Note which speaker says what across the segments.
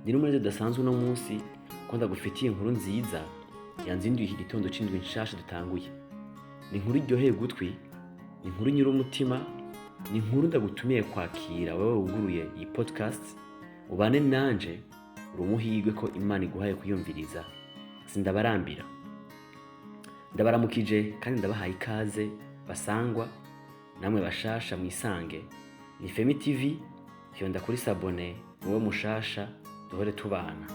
Speaker 1: Ndi n'umunezero udasanzwe uno munsi ko ndagufitiye inkuru nziza yanzinduye iki gitondo c'indwi nshasha dutanguye. Ni inkuru iryoheye ugutwi, ni inkuru inyura umutima, ni inkuru ndagutumiye kwakira wewe wuguruye iyi podcast, ubane nanje. Uri umuhirwe ko Imana iguhaye kuyumviriza. Sindabarambira, ndabaramukije kandi ndabahaye ikaze basangwa namwe bashasha mwisange. Ni Femi TV, fyonda kuri s'abonner wowe mushasha, duhore tubana.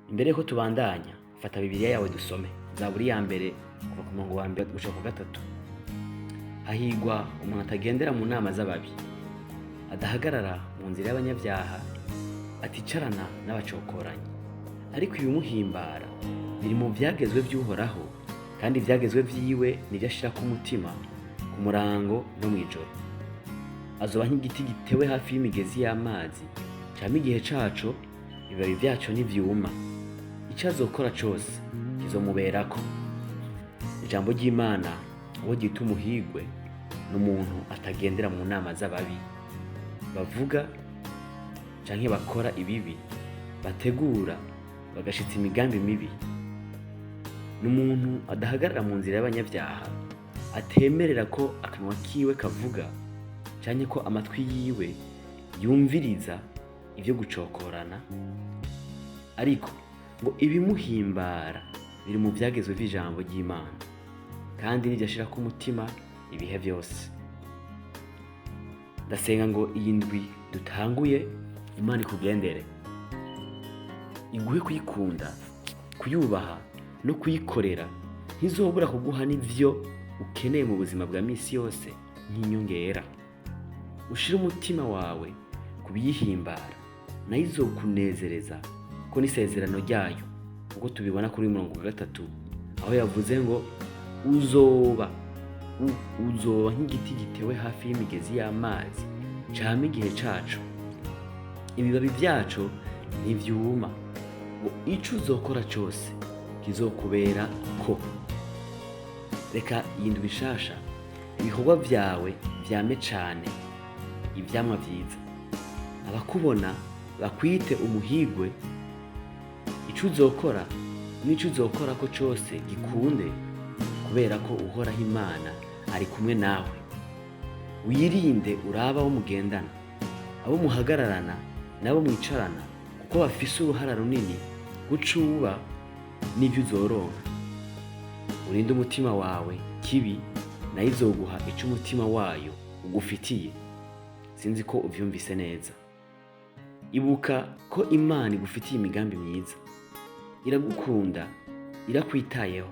Speaker 1: Imbere yuko tubandanya, fata Bibiliya yawe dusome Zaburi ya mbere, kuva ku murongo wa mbere gushika ku gatatu. Hahigwa umuntu atagendera mu nama z'ababi, adahagarara mu nzira y'abanyabyaha, aticarana n'abacokoranyi. Ariko ibimuhimbara biri mu vyagezwe vy'Uhoraho, kandi ivyagezwe vyiwe nivyo ashirako umutima ku murango no mw'ijoro. Azoba nk'igiti gitewe hafi y'imigezi y'amazi, cama igihe caco, ibibabi vyaco ntivyuma. Ico azokora cose kizomuberako. Ijambo ry'Imana, uwo ryita umuhigwe ni umuntu atagendera mu nama z'ababi, bavuga canke bakora ibibi, bategura bagashitsa imigambi mibi. Ni umuntu adahagarara mu nzira y'abanyabyaha, atemerera ko akanwa kiwe kavuga canke ko amatwi yiwe yumviriza ivyo gucokorana. Ariko ngo ibimuhimbara biri mu vyagezwe vy'ijambo ry'Imana, kandi nivyo ashirako umutima ibihe vyose. Ndasenga ngo iyi ndwi dutanguye Imana ikugendere, iguhe kuyikunda, kuyubaha no kuyikorera. Ntizobura kuguha n'ivyo ukeneye mu buzima bwa misi yose nk'inyongera. Ushire umutima wawe ku biyihimbara, nayo izokunezereza, kuko n'isezerano ryayo, uko tubibona kuri uyu murongo wa gatatu, aho yavuze ngo uzoba nk'igiti gitewe hafi y'imigezi y'amazi, cama igihe caco, ibibabi vyaco ntivyuma, ngo ico uzokora cose kizokubera ko. Reka iyi ndwi nshasha ibikorwa vyawe vyame cane ivyamwa vyiza, abakubona bakwite umuhigwe. Ico uzokora n'ico uzokorako cose gikunde, kubera ko Uhoraho Imana ari kumwe nawe. Wirinde urabe abo mugendana, abo muhagararana n'abo mwicarana, kuko bafise uruhara runini guca uba n'ivyo uzoronka. Urinde umutima wawe kibi, nayo izoguha ico umutima wayo ugufitiye. Sinzi ko uvyumvise neza. Ibuka ko Imana igufitiye imigambi myiza, iragukunda, irakwitayeho.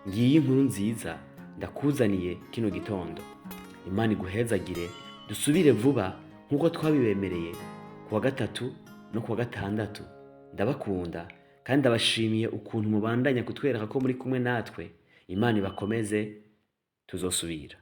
Speaker 1: Ngiyi inkuru nziza ndakuzaniye kino gitondo. Imana iguhezagire. Dusubire vuba nk'uko twabibemereye kuwa gatatu no kuwa gatandatu. Ndabakunda kandi ndabashimiye ukuntu mubandanya kutwereka ko muri kumwe natwe. Imana ibakomeze, tuzosubira.